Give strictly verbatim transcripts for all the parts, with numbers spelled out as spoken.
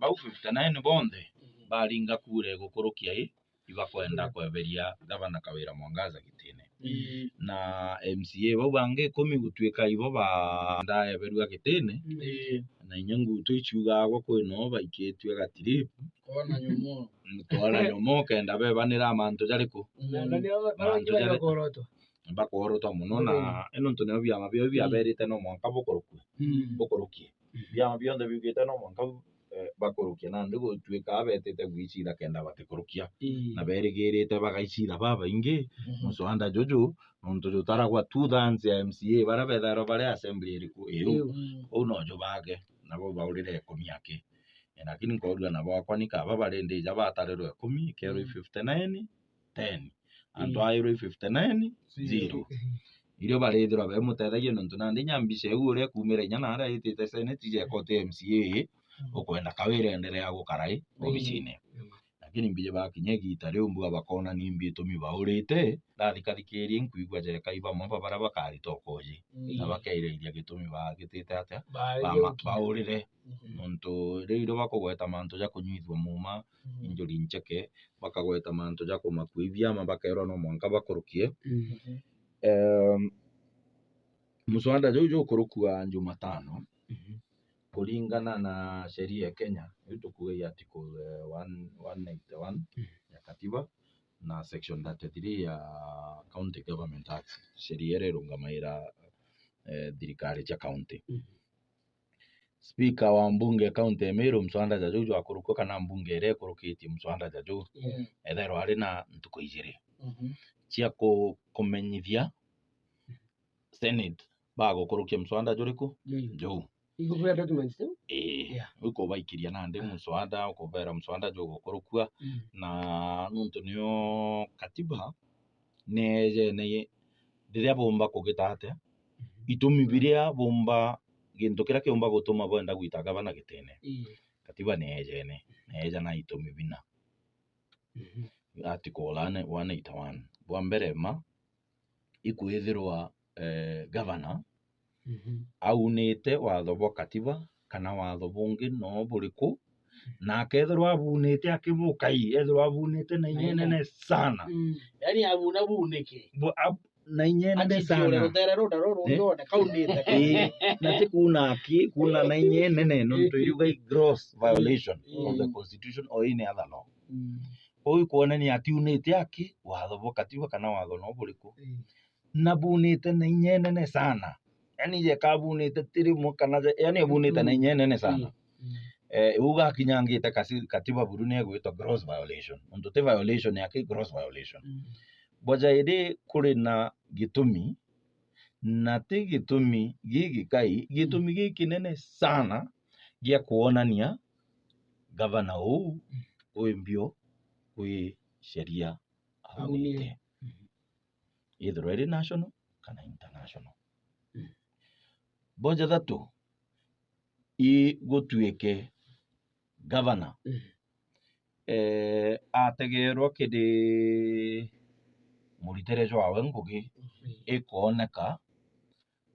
Bau fifty nine bonthe baringa kura igukurukia i, ibakwenda kweberia gavana Kawira Mwangaza gitine. Ii. Na M C A bau bangi ikumi gutuika ibo ba-, ndaeberua gitine. Ii. Na inya ngutu iciugagwa kwina o baikitue gatirip. Kona nyomo. Kona nyomo kenda bebanira mantu jariku? Mm. Na, na nio ba-, Mantu bangi jari- bakorotwa. Bakorotwa mono na, mm, ino ntu nio biama bio biaberite no mwanka bukurukue. Mm. Bukurukie. Mm. Biama bionthe biugite no mwanka bu-, eh, bakurukie, nandi gutuika betite gwicira kenda batikurukia. Ii. Na berigirite bagaicira babaingi, mhm, muswanda juju, nontu jutaragwa two thirds ya M C A baria bethairwa bari assembly iriku iu. Iu. Mm. Uu no jubage, nabo baurire ikumi aki. Eh, lakini nkorua nabo akwa ni kaba bari ndija batarirwe ikumi, ikerwa, mm, fifty nine, ten. Antu, mm, airwe fifty nine, zero. Zero. Irio barithirwa bemutethagia nontu nandi inya mbica iu uria ikumira inya naria itite senate ijeka uti M C A, mm, ukwenda Kawira endelea gukara i, mm, obicine. Mm. Lakini mbiji bakinya igita riu mbua bakona ni mbi itumi baurite, ndathikathikirie nkwigua jeka i bamwe ba baria bakarita ukoji. Mm. Na bakeirairia gitumi bagitite atia? Baurire. Bama-, baurire. Mhm. Nontu riu irio bakugweta mantu ja kunyuithua muuma, mhm, injuri ncheke, bakagweta mantu ja kumakua i biama, bakerwa no mwanka bakurukie. Mhm. Em, muswanda juu jukurukua Jumatano, mhm, kuringana na sheria ya Kenya, iu tukuuga i article, eh, one, one eighty-one, mhm, ya katiba na section thirty-three ya County Government Act, sheria iria irungamaira, eh, thirikari cia county. Mhm. Speaker wa mbunge kaunti ya Meru, mswanda ja juu jwakurukua, kana mbunge iria ikurukitie mswanda ja juu, mm, ethairwa ari na ntuku ijiri, mhm, cia ku-, kumenyithia Senate bagukurukia mswanda juriku? Juu. Juu. Iguru ya documents tu? Ii. Yeah. Ikubaikiria nandi, ah, mswanda, ukubera mswanda jugukurukua, mm, na nontu nio katiba, ni ejene riria bumba kugita atia, mhm, itumi biria bumba, gintu kiria kiumba gutuma bwenda gwita gavana gitine. Ii. Katiba ni ejene, na eja na itumi bina. Mhm. Article one, one eighty-one. Bwa mbere ma, ikwithirwa, eh, gavana, mhm, aunite watho bwa katiba kana watho bungi no buriku, na akethirwa abunite akibukai, ethirwa abunite na inya inene sana. Mm. Yaani abuna bunike. Bu-, ab-, na inya inene sana. Achichiore rutere runda ruru, eh, ruoneka aunite. Eh, na ti kuuna aki, kuuna na inya inene, nontu iriuga i gross violation of the, mm, constitution or any other law. Mm. Kwou ikwonania atiunite aki watho bwa katiba kana watho no buriku. Mm. Na bunite na inya inene sana. Yaani, jeka abunite ti rimwe kana ja-, yaani, abunite na, mm, inya inene sana. Mm. Mm. Eh, uu gakinyangite kasi-, katiba buru ni egwitwa gross violation. Nontu ti violation yake, gross violation. Mm. Boja iri kuri na gitumi, na ti gitumi gigikai, gitumi, mm, gikinene sana gia kwonania gavana uu, mm, wi mbio kwi sheria aunite. Aunire. Mm. Ithirwa iri national kana international. Mm. Boja thatu, igutuike gavana, mm, eh, ategerwa kiri muritire jwawe ngugi, mm, ikwoneka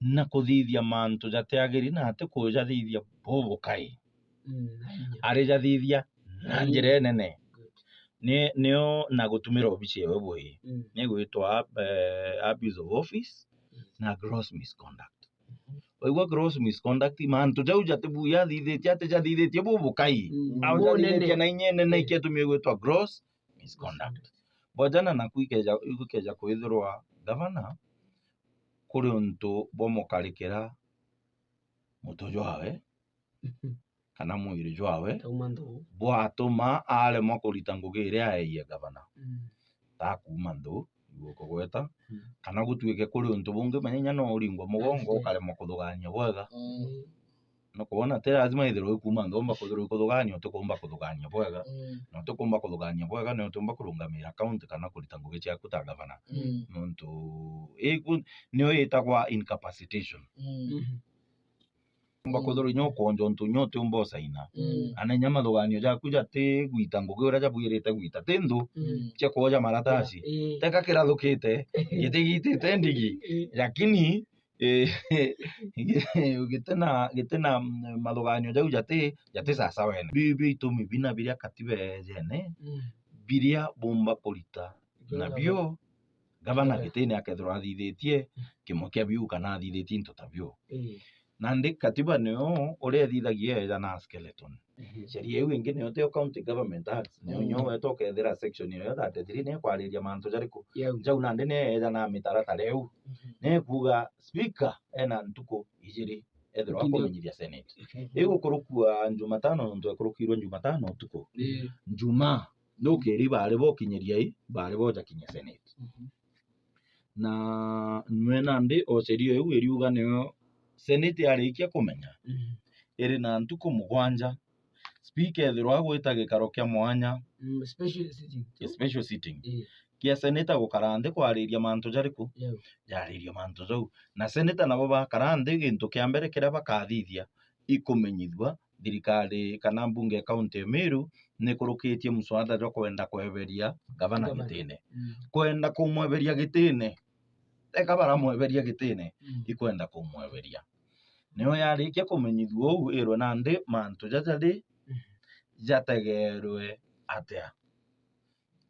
na kuthithia mantu jatiagiri na ati kujathithia bubukai. Mm, na inya. Arijathithia na, mm, njira inene. Good. Ni, nio na gutumira obici ewe bui. Mm. Ni gwitwa, eh, abuse of office, mm, na gross misconduct. Mhm. Waigua gross misconduct, mantu jau jatibu-, jathithitie, ati jathithitie bubukai. Mm. Au bunene. Jathithitie na inya inene, mm, ikiatumia gwitwa gross misconduct. Misconduct. Bojana naku ikeja, ikeja kwithirwa gavana, kuri untu bwa mukarikira mutu jwawe, mhm, kana mwiri jwawe, tauma nthu, bwatuma aremwa kurita ngugi iria aeie gavana. Mm. Ta kuuma nthu, igu kugweta, mm, kana gutuike kuri untu bungi, menya inya no uringwe mugongo, accident, ukaremwa kuthugania bwega. Mm. Nukwona, ti lazima ithirwe ikuuma nthu umba kwithirwa ikuthugania, utikumba kuthugania bwega. Mm. Na utikumba kuthugania bwega, ni utiumba kurungamira county kana kurita ngugi ciaku ta gavana. Mm. Nontu, iku, niyo itagwa incapacitation. Mm. Mhm. Umba, mm, kwithirwa inya ukonja untu inya utiumba usaina. Mm. Ana inya mathuganio jaku jati gwita ngugi uria jabwirite gwita. Ti nthu, mm, cia kwoja maratasi. Ii. Teka kirathukite, giti gitite ndigi. Ii. Lakini, Eh, giti na, giti na, mm, mathuganio jau jati, jati sasawa ene. Biu, biu itumi bina biria katiba eejene, Mm. biria bumba kurita Nabio, gavana gitine akethirwa athithitie kimwe kia biu kana athithitie into ta biu. Ii. Nandi katiba niyo uria ithithagia eja na skeleton. Ehe. Sheria iu ingi niyo tio County Government Acts, niyo Mm. nyo weta ukethira section iyo ya thirty-three ni ikwariria mantu jariku. Jau. Jau nandi ni eja na mitaratara iu. Mhm. Ni kuuga speaker ena ntuku ijiri ethirwa Ndio. akumenyithia Senate. Ehe. Igukurukua Jumatano, nontu ekurukirwe Jumatano utuku. Ii. Jumaa, nukiri bari bokinyiria i, bari bojakinya Senate. Mhm. Na nwe nandi o sheria iu iriuga niyo Senate yarikia kumenya, Mhm. iri na ntuku mugwanja, speaker ethirwa agwita gikaro kia mwanya, Mm, special sitting. Special sitting, Ii. kia senator gukara nthi kwariria mantu jariku? Jau. Jariria mantu jau. Na senator nabo bakara nthi, gintu kia mbere kiria bakathithia, ikumenyithua thirikari kana mbunge ya kaunti ya Meru nikurukitie mswada jwa kwenda kweberia gavana Gavana. gitine. Mm. Kwenda kumweberia gitine. Teka baramweberia gitine, Mm. ikwenda kumweberia. Niyo yarikia kumenyithua uu, irwe nandi mantu jaja ri, Mm. jategerwe atia.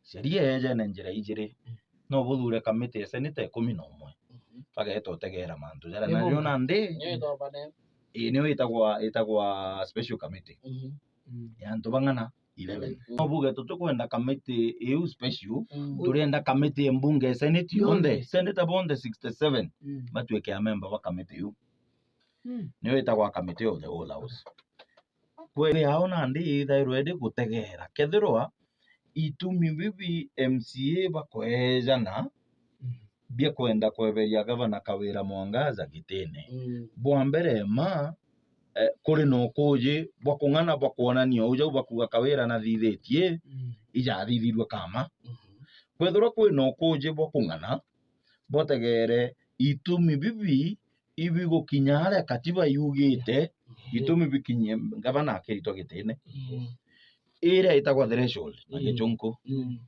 Sheria yeejene njira ijiri. Mm. No buthure kamiti ya seneta ikumi na umwe. Mhm. Bageeta utegeera mantu jaria. Ni nario bumwe. Nandi, Niyo itobane. Ii, niyo itagwa, itagwa special committee. Mhm. Mm. Ya antu bang'ana? Eleven. Mm. No buge tutikwenda kamiti iu special. Mm. Turienda kamiti ya mbunge ya senate Yonthe. yonthe. Seneta bonthe sixty-seven Mm. batuike amemba ba kamiti iu. Mm. Niyo itagwa committee of the whole house. Kweri yao nandi ithairwe iri gutegeera. Kethirwa itumi bibi M C A bakweejana Mm. bia kwenda kweberia gavana Kawira Mwangaza gitine. Mm. Bwa mbere ma, eh, kuri na ukuuji bwa kung'ana bwa kwonania uu jau bakuuga Kawira nathithitie, Mm. ijathithirue kama. Mhm. Kwethirwa kwi na ukuuji bwa kung'ana, botegeere itumi bibi ibigukinya aria katiba yugite, Mhm. itumi bikinyie gavana akiritwa gitine. Mm. Iria itagwa threshold na Mm. gichunku. Mm.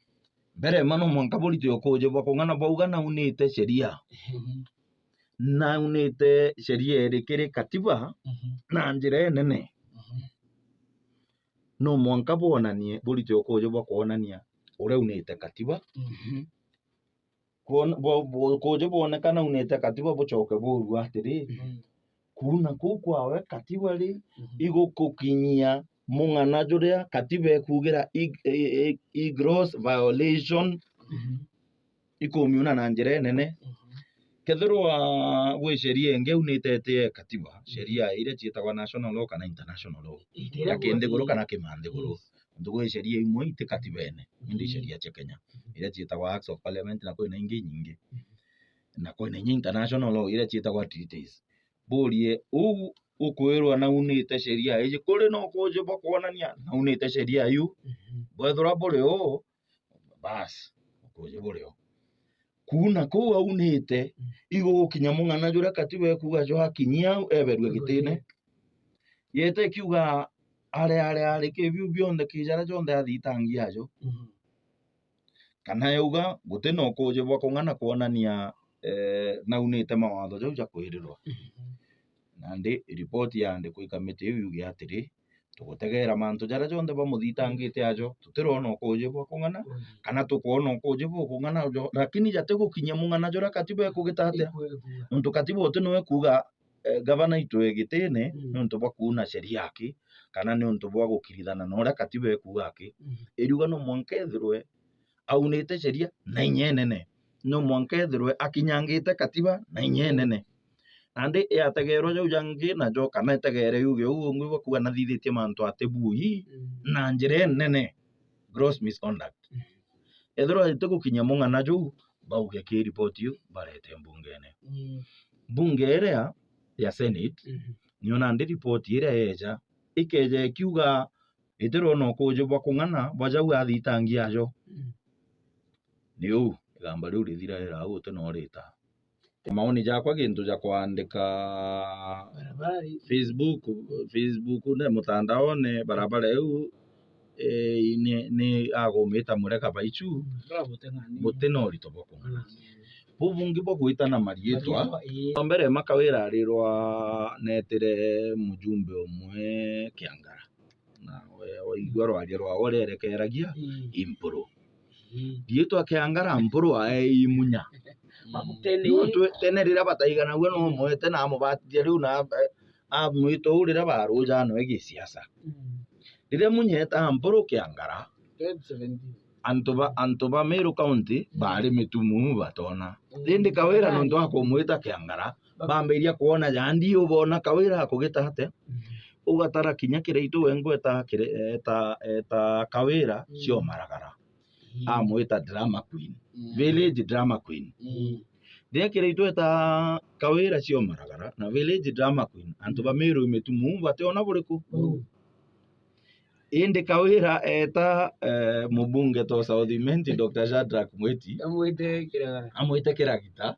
Mbere ma no mwanka burite ukuuji bwa kung'ana bwauga naunite sheria. Mhm. Naunite sheria iri kiri katiba Mhm. na njira inene. Mhm. No mwanka bwonanie, burite ukuuji bwa kwonania uria unite katiba. Mhm. Kwon-, bo-, bo-, kuuji bwonekana unite katiba bucoke buurua atiri, Mhm. kuuna kuu kwawe katiba ri, Mhm. igukukinyia mung'ana juria katiba ikuugira i, i, i, i gross violation, Mhm. ikumiuna na njira inene. Mhm. Kethirwa gwi sheria ingi unite iti ya katiba, Mhm. sheria iria ciitagwa national law kana international law, Iria ya kinthiguru bwati- kana kimanthiguru. Yes. Nontu gwi sheria imwe iti katibene, indi Mhm. sheria cia Kenya, Mhm. iria ciitagwa Acts of Parliament, na kwina ingi inyingi. Mhm. Na kwina inya international law, iria ciitagwa treaties. Burie, uu ukwirwa naunite sheria iji, kuri na ukuuji bwa kwonania naunite sheria iu? Mhm. Bwethirwa buri uu, basi, ukuuji buri o. Kuuna kuu aunite, Mhm. igugukinya mung'ana juria katiba ikuuga jwakinyia au, eberue Eberue. gitine. Yete ikiuga are, are, are, ki biu bionthe, ki jaria jonthe athitangia ajo. Mhm. Kana yauga guti na ukuuji bwa kung'ana kwonania, eh, naunite mawatho jau ja kwirirwa. Mhm. Nandi ripoti yaandikwa i kamiti iu yuge atiri, tugutegeera mantu jaria jonthe bamuthitangite ajo, tutirona ukuuji bwa kung'ana, Mhm. kana tukwona ukuuji bukung'ana jo, lakini jatigukinyia mung'ana juria katiba ikugita atia? Ikugita. Nontu katiba uti niwe kuuga eh, gavana aitwe gitine Mm. niuntu bwa kuuna sheria aki, kana niuntu bwa gukirithana na uria katiba ikuuga aki, Mm. iriuga no mwanka ethirwe aunite sheria na inya inene. No mwanka ethirwe akinyangite katiba na inya inene. Nandi yategeerwa jau jangi najo, kana itegeere yuge uu ungi bwa kuuga nathithitie mantu ati bui Mm. na njira inene, gross misconduct. Mm. Ethirwa itigukinyia mung'ana juu, bauge ki ripoti iu barete mbungene. Mm. Mbunge iria ya Senate, Mhm. niyo nandi ripoti iria yeja, ikeja ikiuga itirona ukuuji bwa kung'ana bwa jau athitangia ajo. Mm. Ni uu, igamba riu rithira rira au uti no rita. Maoni jakwa gintu ja kwandika Barabara i- Facebook, Facebook ne mutandaone, barabara iu, eh, ni, ni agumita mureka baichu, Mm, bura buteng'ani. Buti na urito bwa kung'ana. Mm. bubungi bwa gwitana mariitwa. Mariitwa, ii. Wa mbere, Makawira arirwa neetire mujumbe umwe Kiangara. Na we waigua rwaria rwawe rwerekeragia, ii, i Mpuru. Ii. Riitwa Kiangara Mpuru aei munya. Babu tene. No twe-, tene riria bataiganagua no mwete na amubatithia riu na, eh, amwita uu riria barujaa noe gisiasa. Mm. Riria munya eeta Mpuru Kiangara, twenty seventeen. Antu ba, antu ba Meru County, mm, baari mitumu batoona. Mm. Indi Kawira, mm, nontu wa kumwita Kiangara, ba- bambiria kwona jandi, ubona Kawira akugita atia? Mm. Ugatara kinya Kiraitu wengwa eta Kire-, eta, eta Kawira, mm, cio Maragara. Mm. Amwita drama queen. Mm. Village drama queen. Mm. Riria Kiraitu eta Kawira cio Maragara na village drama queen, antu ba Meru mitumu bationa buriku? Mm. Indi Kawira eeta, eh, mubunge to South Imenti, Doctor Shadrack Mwiti, amwite Kiragara, amwite Kiragita,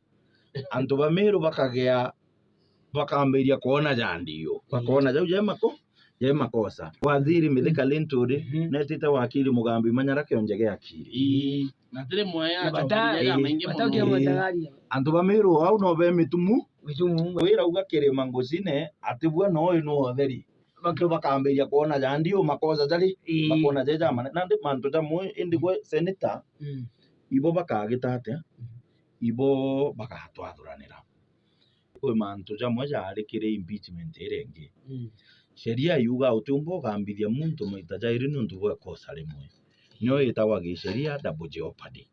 antu ba Meru bakagea, bakambiria kwona jandi uu. Bakoona jau ja mako-, ja makosa. Waziri Mithika Linturi, mhm, neetite wakili Mugambi Manyara kionje gia akili. Ii. Na tiri mwaya. Na bata-, acokeria ja, ii, maingi bata mono. Ukia mutagaria. Antu ba Meru au no be mitumu. Mitumu. Kawira auga kirima Ngusine ati bua no ino utheri. Baki- bakambiria kwona jandi uu makosa jari, ii, makoona ja ja mane-, nandi mantu jamwe, indi gwe senator, mm, ibo bakagita atia? Mm. Ibo bagatwathuranira. Kwi mantu jamwe jaari kiri impeachment iria ingi. Mm. Sheria yuga utiumba ugambithia muntu maita jairi niuntu bwa ikosa rimwe. Nio itagwa gisheria double jeopardy.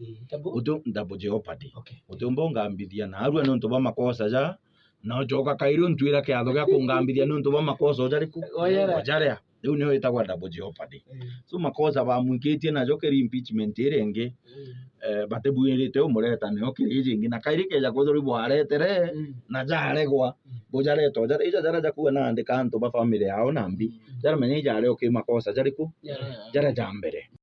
Ii, double? Uti-, double jeopardy. Okay. Utiumba ungambithia naarua niuntu bwa makosa ja, na ucoka kairi untwira kiatho gia kungambithia niuntu bwa makosa ujariku? Ojara. Ojaria. Riu nio itagwa double jeopardy. Ii. So makosa bamwikitie najo kiri impeachment iria ingi, mm, eh, batibwirite umureta nio kiri iji ingi. Na kairi keja kwithirwa ibwaretere, mm, na jaregwa, mm, bujareta ujara. Ija jaria jakuga naandika antu ba family yao nambi, mm, jaramenya ijari uki makosa jariku? Jaria. Jaria ja mbere.